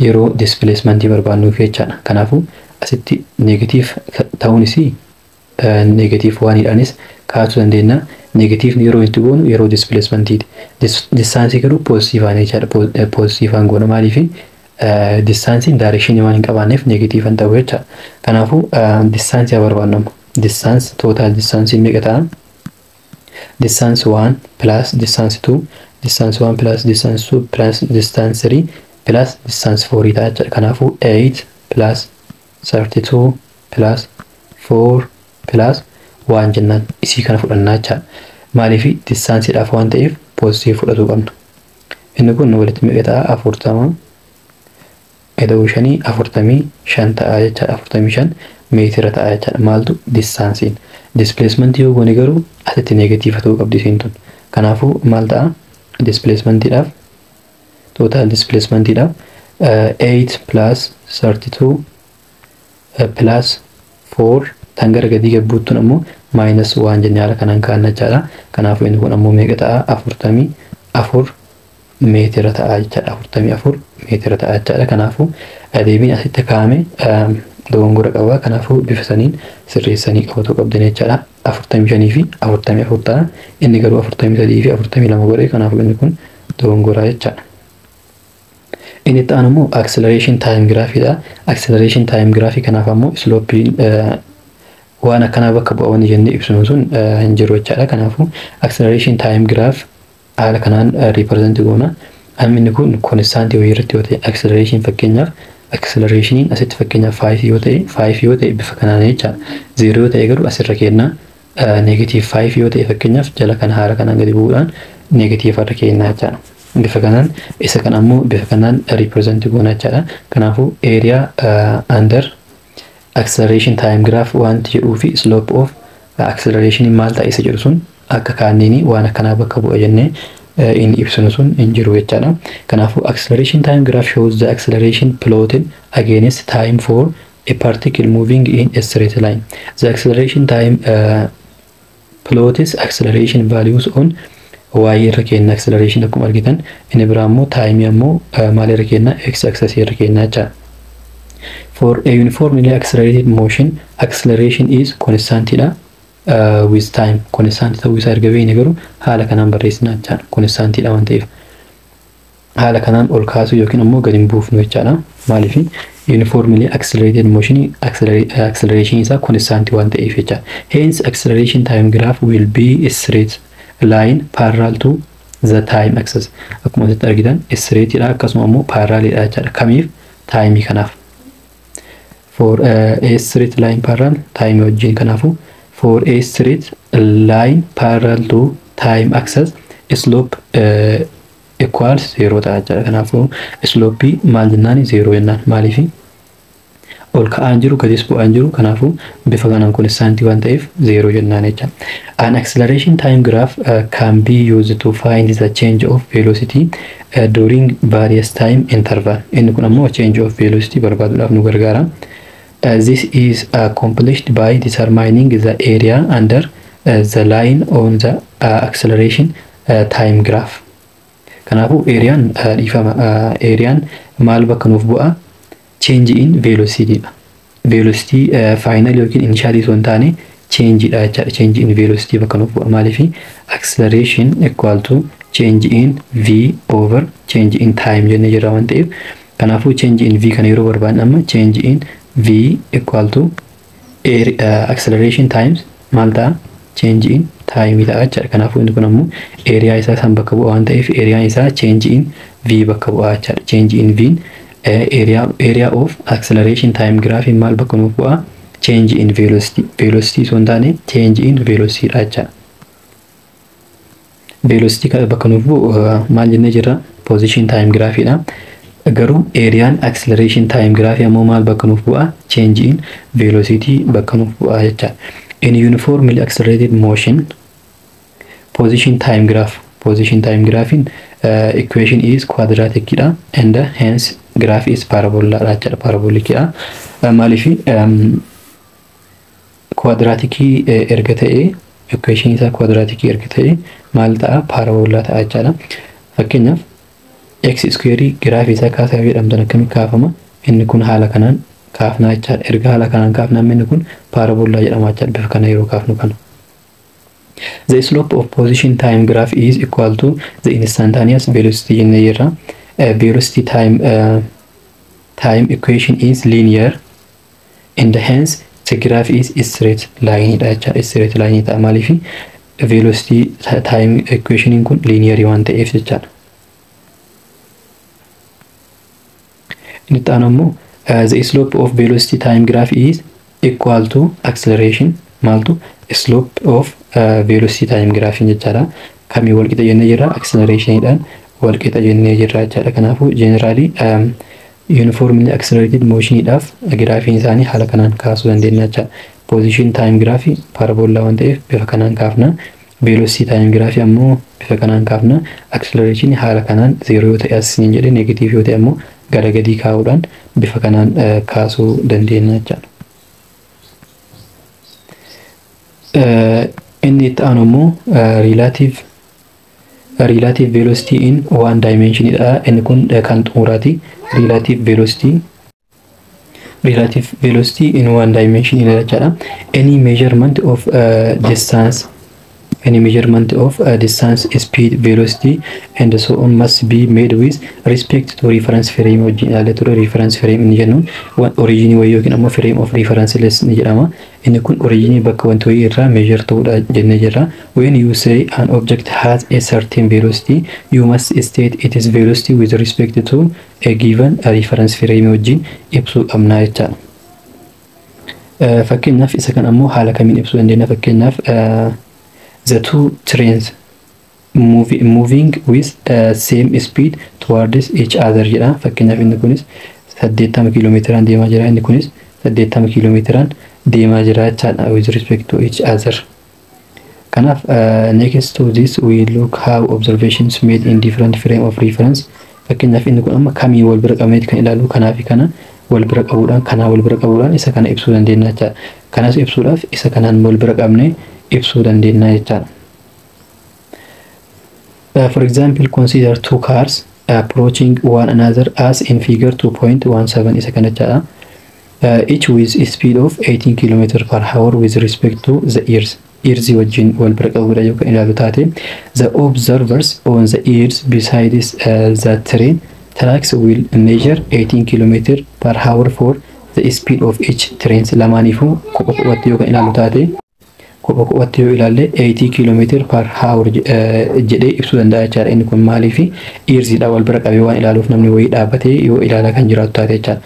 yeroo displacementii barbaannuuf jechaadha. Kanaafuu asitti negative ta'uun isii negative oneiidhaanis kaasuu dandeenya. Negativeni yeroo itti goonu yeroo displacementiiti. Distanceii garuu positiveaan jechaadha. Positiveaan goona, maaliifi distanceiin directionii waan hin qabaanneef negativean ta'u jechaadha. Kanaafuu distanceii haa barbaannu amma. Distance, total distanceiin meeqa ta'a? Distance 1 plus distance 2, distance 1 plus distance 2 plus distance 3 plus distance 4 ta'a jechaadha. Kanaafuu 8 plus 32 plus 4 plus 1 jennaan isii kana fudhannaa jechaadha. Maaliif? Distanceiidhaaf waan ta'eef positive fudhatuu qabna. Inni kun walitti meeqa ta'a? 40 ida'uu 5, 45 ta'a jechaadha. 45 meetira ta'a jechaadha. Maaltu? Distanceiin. Displacementii yoo goone garuu asitti negative ta'uu qabdi isiin tun. Kanaafuu maal ta'a? Displacementiidhaaf Total displacement dha. 8 plus 32 plus 4 tan gara gadii gabbuuttuun ammoo minus 1 jennee haala kanaan kaa'anna jechaadha. Kanaafuu inni kun ammoo meeqa ta'a? 44 meetira ta'a jechaadha. 44 meetira ta'a jechaadha. Kanaafuu deebiin asitti kaa'ame dogongora qaba. Kanaafuu bifa saniin sirreessanii qabatu qabdan jechaadha. 45 fi 44 ta'a. Inni garuu 43 fi 42 godhe. Kanaafuu inni kun dogongora jechaadha. Inni itti aanu immoo acceleration time graph dha. Acceleration time graph kanaaf ammoo slopeiin waan akkanaa bakka bu'a wanni jennee ibsinu sun hin jiru jechaadha. Kanaafuu acceleration time graph haala kanaan represent goona. Amma inni kun constantii wayii irratti yoo ta'e, acceleration fakkeenyaaf, accelerationiin asitti fakkeenyaaf 5 yoo ta'e, 5 yoo ta'e bifa kanaan jechaadha. 0 yoo ta'e garuu asirra kenna. Negative 5 yoo ta'e fakkeenyaaf jala kana haala kanaan gadi bu'uudhaan negative irra kenna jechaadha. Bifa kanaan isa kan ammoo bifa kanaan represent goona jechaadha. Kanaafuu area under acceleration time graph wanti jedhuu fi slope of acceleration maal ta'a isa jedhu sun akka kaanneeni waan akkanaa bakka bu'a jennee inni ibsinu sun hin jiru jechaadha. Kanaafuu acceleration time graph shows the acceleration plotted against time for a particle moving in a straight line. The acceleration time plots acceleration values on y irra kenna acceleration akkuma argitan. Inni biraa immoo time ammoo maal irra kenna? X axis irra kenna jechaadha. For a uniformly accelerated motion, acceleration is constant dha. With time constant ta'uu isaa erga beekne garuu haala kanaan barreessina jechaadha. Constant dha waan ta'eef haala kanaan ol kaasuu yookiin ammoo gadi hin buufnu jechaadha. Maaliif? Uniformly accelerated motion acceleration isaa constant waan ta'eef jechaadha. Hence, acceleration time graph will be a straight line parallel to the time axis. Akkuma asitti argitan straight dha, akkasuma ammoo parallel dha jechaadha. Kamiif? Time kanaaf. For a straight line parallel time wajjin. Kanaafuu for a straight line parallel to time axis, slope equals 0 ta'a jechaadha. Kanaafuu slope maal jennaan? 0 jennaan. Maaliif? Ol ka'aan jiru, gadis bu'aan jiru. Kanaafuu bifa kanaan constantii waan ta'eef 0 jennaan jecha. An acceleration time graph can be used to find the change of velocity during various time interval. Inni kun ammoo change of velocity barbaaduudhaaf nu gargaara. This is accomplished by determining the area under the line on the acceleration time graph. Kanaafuu areaan, dhiifama, areaan maal bakka nuuf bu'a? Change in velocity dha. Velocity final yookiin initial osoo hin taane change dha jechaadha. Change in velocity bakka nuuf bu'a. Maaliif? Acceleration equal to change in v over change in time jennee jirra waan ta'eef, kanaafuu change in v kana yeroo barbaadne amma change in v equal to acceleration times maal ta'a? Change in time ta'a jechaadha. Kanaafuu inni kun ammoo area isaa san bakka bu'a waan ta'eef areaan isaa change in v bakka bu'a jechaadha. Change in v area of acceleration time graph maal bakka nuuf bu'a? Change in velocity. Velocity osoo hin taane change in velocity dha jechaadha. Velocity bakka nuuf bu'u maal jennee jirra? Position time graph dha. Garuu areaan acceleration time graph ammoo maal bakka nuuf bu'a? Change in velocity bakka nuuf bu'a jechaadha. In uniformly accelerated motion, position time graph, position time graph in equation is quadratic dha and hence graph is parabola dha jechaadha. Parabolic dha. Maaliif quadraticii erga ta'e, equation isaa quadraticii erga ta'e maal ta'a? Parabola ta'a jechaadha. Fakkeenyaaf x square giraafii isaa kaasaa jedhamtan akkamitti kaafama? Inni kun haala kanaan kaafnaa jechaadha. Erga haala kanaan kaafnaa inni kun parabola jedhama jechaadha bifa kana yeroo kaafnu kana. The slope of position time graph is equal to the instantaneous velocity jennee jirra. Velocity time equation is linear and hence the graph is straight line dha jechaadha. Straight line ta'a. Maaliif? Velocity time equation kun linear waan ta'eef jechaadha. Inni itti aanu immoo the slope of velocity time graph is equal to acceleration. Maaltu? Slope of velocity time graph jechaadha. Kamii wal qixa jennee jirra? Accelerationidhaan wal qixa jennee jirra jechaadha. Kanaafuu generally uniformly accelerated motioniidhaaf giraafiin isaanii haala kanaan kaasuu dandeenya jechaadha. Position time graph parabola waan ta'eef bifa kanaan kaafna. Velocity time graph ammoo bifa kanaan kaafna. Acceleration haala kanaan 0 yoo ta'e as hin jedhe, negative yoo ta'e ammoo gara gadii kaa'uudhaan bifa kanaan kaasuu dandeenya jechaadha. Inni itti aanu immoo relative velocity in one dimension dha. Inni kun kan xumuraati. Relative velocity in one dimension jechaadha. Any measurement of distance, speed, velocity and so on must be made with respect to reference frame. Wajjin ilaalee ture. Reference frame inni jennuun originii wayii yookiin ammoo frame of reference ni jedhama. Inni kun originii bakka wanti wayii irraa measure ta'uudha jennee jirra. When you say an object has a certain velocity, you must state its velocity with respect to a given reference frame wajjin ibsuu qabna jechaadha. Fakkeenyaaf, isa kan ammoo haala kamiin ibsuu dandeenya? Fakkeenyaaf, the two trains moving with same speed towards each other jedha. Fakkeenyaaf, inni kunis 80 kiiloomeetiraan deemaa jira, inni kunis 80 kiiloomeetiraan deemaa jira jechaadha with respect to each other. Kanaaf, next to this we look how observations made in different frame of reference. Fakkeenyaaf, inni kun amma kamiin wal bira qabneeti kan ilaallu? Kanaa fi kana wal bira qabuudhaan, kanaa wal bira qabuudhaan isa kana ibsuu dandeenya jechaadha. Kanas ibsuudhaaf isa kanaan wal bira qabnee ibsuu dandeenya jechaadha. For example, consider two cars approaching one another as in figure 2.17, isa kana jechaadha. Each with a speed of 18 km per hour with respect to the earth. Earth wajjin wal bira qabuudha yoo kan ilaalu taate, the observers on the earth besides the train tracks will measure 18 km per hour for the speed of each train. Lamaaniifuu kopha kophatti yoo kan ilaalu taate, kopha kophatti yoo ilaalle, 80 km per hour jedhee ibsuu danda'a jechaadha. Inni kun maaliifi? Earthiidha wal bira qabee waan ilaaluuf, namni wayii dhaabbatee yoo ilaalaa kan jiraatu taate jechaadha.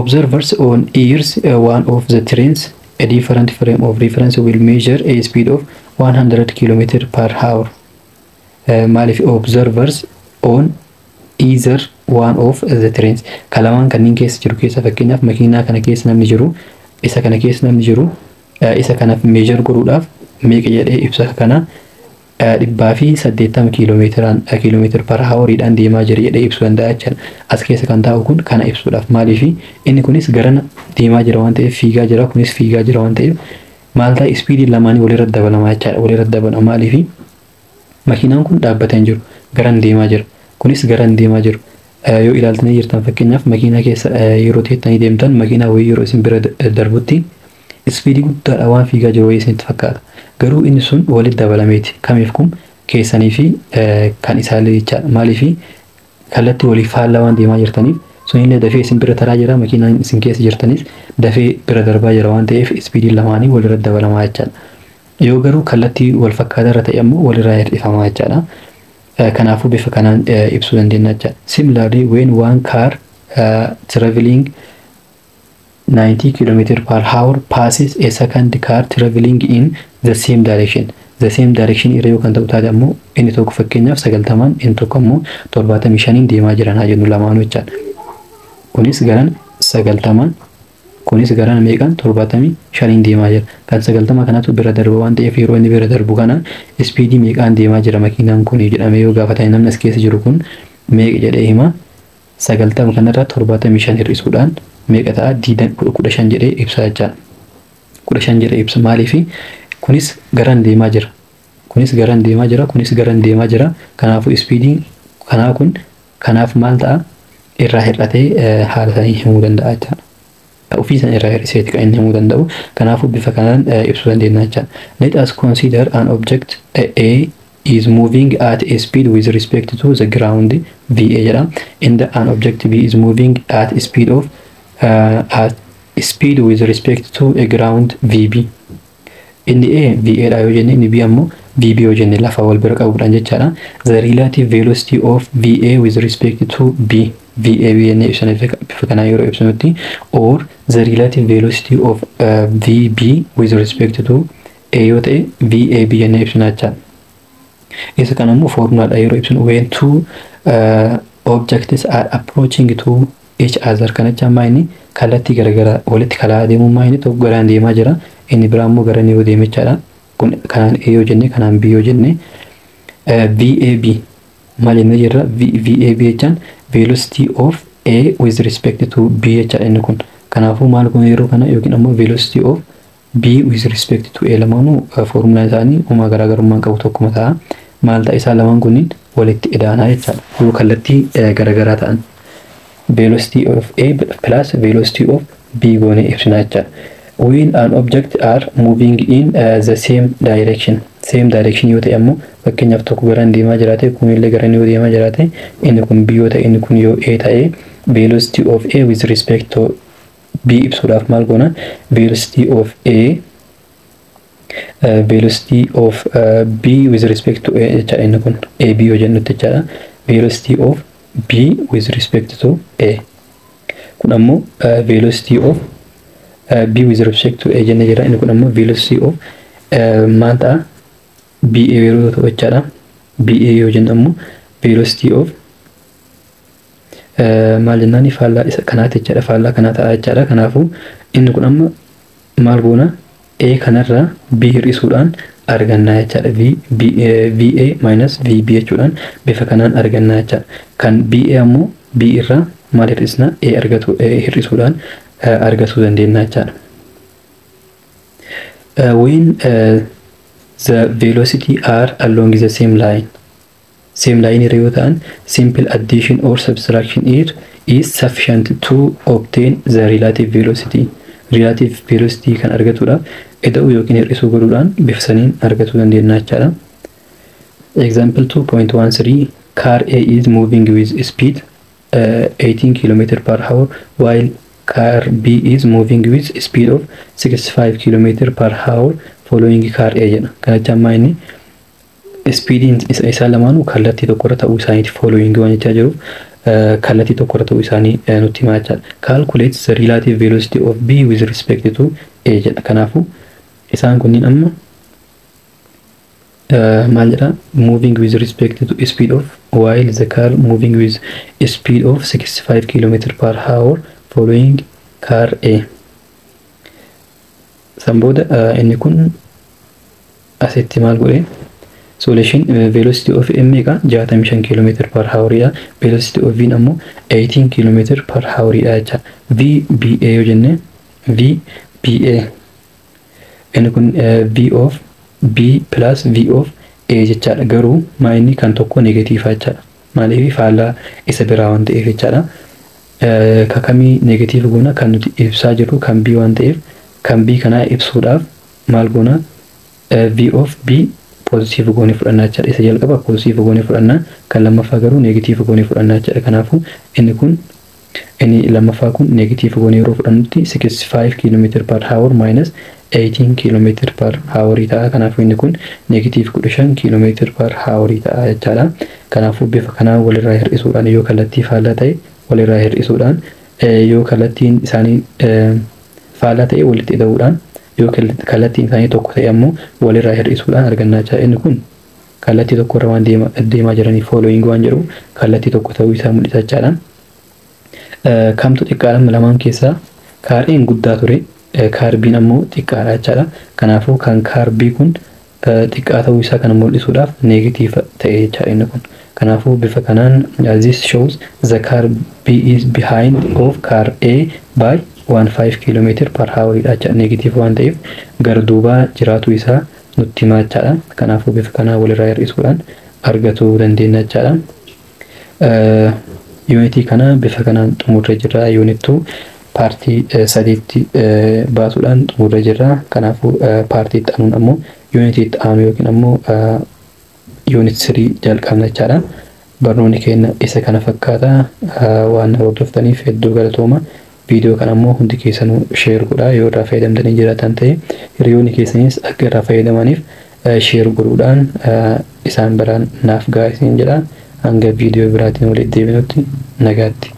Observers on earth one of the trains, a different frame of reference, will measure a speed of 100 km per hour. Maaliif? Observers on either one of the trains, kalamaan kanneen keessa jiru keessa, fakkeenyaaf makiinaa kana keessa namni jiru, isa kana keessa namni jiru, isa kanaaf measure godhuudhaaf meeqa jedhee ibsa? Kana 180 kiiloomeetiraan, kiiloomeetira per houriidhaan deemaa jira jedhee ibsuu danda'a jechaadha. As keessa kan taa'u kun kana ibsuudhaaf, maaliifi? Inni kunis garana deemaa jira waan ta'eef, fiigaa jira, kunis fiigaa jira waan ta'eef, maal ta'a? Speediin lamaanii walirra dabalamaa jechaadha. Walirra dabalama. Maaliifi? Makiinaan kun dhaabbatee hin jiru, garan deemaa jira, kunis garan deemaa jiru. Yoo ilaaltanii jirtan, fakkeenyaaf makiinaa keessa yeroo teettanii deemtan, makiinaa wayii yeroo isin bira darbutti speedii guddaadha waan fiigaa jiru wayii isinitti fakkaata. Garuu inni sun walitti dabalameeti. Kamiif kun keessanii fi kan isaallee jechaadha. Maaliifi? Kallattii waliif faallaa waan deemaa jirtaniif, sunillee dafee isin bira taraa jira, makiinaan isin keessa jirtanis dafee bira darbaa jira waan ta'eef, speediin lamaanii walirra dabalamaa jechaadha. Yoo garuu kallattii wal fakkaataa irra ta'e ammoo walirraa hir'ifamaa jechaadha. Kanaafuu bifa kanaan ibsuu dandeenya jechaadha. Similarly, when one car traveling 90 km per hour passes a second car traveling in the same direction. The same direction irra yoo kan ta'u taate ammoo, inni tokko fakkeenyaaf 90n, inni tokko ammoo 75n deemaa jiran haa jennu lamaanuu jechaadha. Kunis garan 90n, kunis garan meeqaan? 75n deemaa jira. Kan 90 kanatu bira darba waan ta'eef, yeroo inni bira darbu kana speedii meeqaan deemaa jira makiinaan kun jedhamee yoo gaafatame, namni as keessa jiru kun meeqa jedhee hima? 90 kanarraa 75 hir'isuudhaan meeqa ta'a? 15 jedhee ibsa jechaadha. 15 jedhee ibsa. Maaliifi? Kunis garan deemaa jira. Kunis garan deemaa jira. Kunis garan deemaa jira. Kanaafuu speediin kanaa kun kanaaf maal ta'a? Irraa hir'atee haala sanii himuu danda'a jechaadha. Ofii san irraa hir'iseeti kan inni himuu danda'u. Kanaafuu bifa kanaan ibsuu dandeenya jechaadha. Let us consider an object A is moving at a speed with respect to the ground VA jedha. And an object B is moving at speed with respect to a ground VB. Inni A VA dha yoo jenne, inni B ammoo VB yoo jenne, lafa wal bira qabuudhaan jechaadha. The relative velocity of VA with respect to B, VAB jennee ibsana bifa kanaan yeroo ibsanutti, or the relative velocity of VB with respect to A yoo ta'e, VAB jennee ibsina jechaadha. Isa kana immoo foormulaadha yeroo ibsinu, when two objects are approaching to each other, kana jecha ammaa inni kallattii garagaraa walitti kalaa deemuu, maa inni tokko garaan deemaa jira, inni biraa immoo gara yoo deeme jechaadha. Kun kanaan A yoo jenne, kanaan B yoo jenne, VAB maal jennee jirra? VAB jechaan velocity of A with respect to B jechaadha inni kun. Kanaafuu maal kun yeroo kana yookiin ammoo velocity of B with respect to A, lamaanuu foormulaan isaanii uumaa garaagarummaa qabu, tokkuma ta'a. Maal ta'a? Isaan lamaan kunniin walitti idaanaa jechaadha. Yoo kallattii garaagaraa ta'an, velocity of A plus velocity of B goonee ibsina jechaadha. When an object are moving in the same direction, same direction yoo ta'e ammoo, fakkeenyaaf tokko garaan deemaa jiraate, kunillee garaan yoo deemaa jiraate, inni kun B yoo ta'e, inni kun yoo A ta'e, velocity of A with respect to B ibsuudhaaf maal goona? Velocity of A, velocity of B with respect to A jechaadha. Inni kun AB yoo jennutti jechaadha. Velocity of B with respect to A, kun ammoo velocity of B with respect to A jenne jira. Inni kun ammoo velocity of maal ta'a? BA yeroo ta'u jechaadha. BA yoo jennu ammoo velocity of maal jennaani? Faallaa isa kanaati jechaadha, faallaa kanaa ta'a jechaadha. Kanaafuu inni kun amma maal goona? A kanarraa B hir'isuudhaan argannaa jechaadha. V B VA minus VB jechuudhaan bifa kanaan argannaa jechaadha. Kan BA ammoo B irraa maal hir'isna? A argatu hir'isuudhaan argachuu dandeenya jechaadha. When the velocity are along the same line, same line irra yoo ta'an, simple addition or subtraction is sufficient to obtain the relative velocity. Relative velocity kan argatuudhaaf ida'uu yookiin hir'isuu godhuudhaan bifa saniin argachuu dandeenya jechaadha. Example 2.13: car A is moving with speed 18 km per hour while car B is moving with speed of 65 km per hour following car A jedha. Kana jecha ammaa inni speediin isaan lamaanuu kallattii tokkorra ta'uu isaaniiti. Following waan jechaa jiruuf kallattii tokkorra ta'uu isaanii nutti himaa jechaadha. Calculate the relative velocity of B with respect to A jedha. Kanaafuu isaan kunniin amma maal jedha? Moving with respect to speed of while the car moving with speed of 65 km per hour following car A. San booda inni kun asitti maal godhe? Solution: velocity of M meeqa? 65 km per hour dha. Velocity of V ammoo 18 km per hour dha jecha. V B A yoo jenne, V B A, inni kun V of B plus V of A jechaadha. Garuu maa inni kan tokko negative jechaadha. Maaliif? Faallaa isa biraa waan ta'eef jechaadha. Kakamii negative goona? Kan nuti ibsaa jirru kan B waan ta'eef, kan B kanaa ibsuudhaaf maal goona? V of B positive goonee fudhannaa jechaadha. Isa jalqaba positive goonee fudhannaa, kan lammaffaa garuu negative goonee fudhannaa jechaadha. Kanaafuu inni kun, inni lammaffaa kun negative goonee yeroo fudhannutti 65 km per hour minus 18 km per hour ta'a. Kanaafuu inni kun negative 15 km per hour ta'a jechaadha. Kanaafuu bifa kanaan walirraa hir'isuudhaan, yoo kallattii faallaa ta'e walirraa hir'isuudhaan, yoo kallattiin isaanii faallaa ta'e walitti hidhuudhaan, yoo kallattiin isaanii tokko ta'e ammoo walirraa hir'isuudhaan argannaa jechaadha. Inni kun kallattii tokkorra waan deemaa jiranii, following waan jedhu, kallattii tokko ta'uu isaa mul'isa jechaadha. Kamtu xiqqaadha lamaan keessaa? Car A'n guddaa ture, car B'n ammoo xiqqaadha jechaadha. Kanaafuu kan car B kun xiqqaa ta'uu isaa kana mul'isuudhaaf negative ta'e jechaadha inni kun. Kanaafuu bifa kanaan this shows the car B is behind of car A by 15 km per hour dha jechaadha. Negative waan ta'eef gara duubaa jiraatu isaa nutti himaa jechaadha. Kanaafuu bifa kanaan walirraa hir'isuudhaan argachuu dandeenya jechaadha. Yuunitii kana bifa kanaan xumurree jirra. Unit 2 partii sadiitti baasuudhaan xumurree jirra. Kanaafuu partii itti aanuun ammoo yuunitii itti aanu yookiin ammoo unit 3 jalqabna jechaadha. Barnoonni keenya isa kana fakkaata. Waan hordoftaniif hedduu galatooma. Viidiyoo kana ammoo hundi keessanuu share godhaa. Yoo irraa fayyadamtanii jiraatan ta'e, hiriyoonni keessanis akka irraa fayyadamaniif share godhuudhaan isaan biraan naaf gahaa isin jedha. Hanga viidiyoo biraatiin walitti deebinutti nagaatti.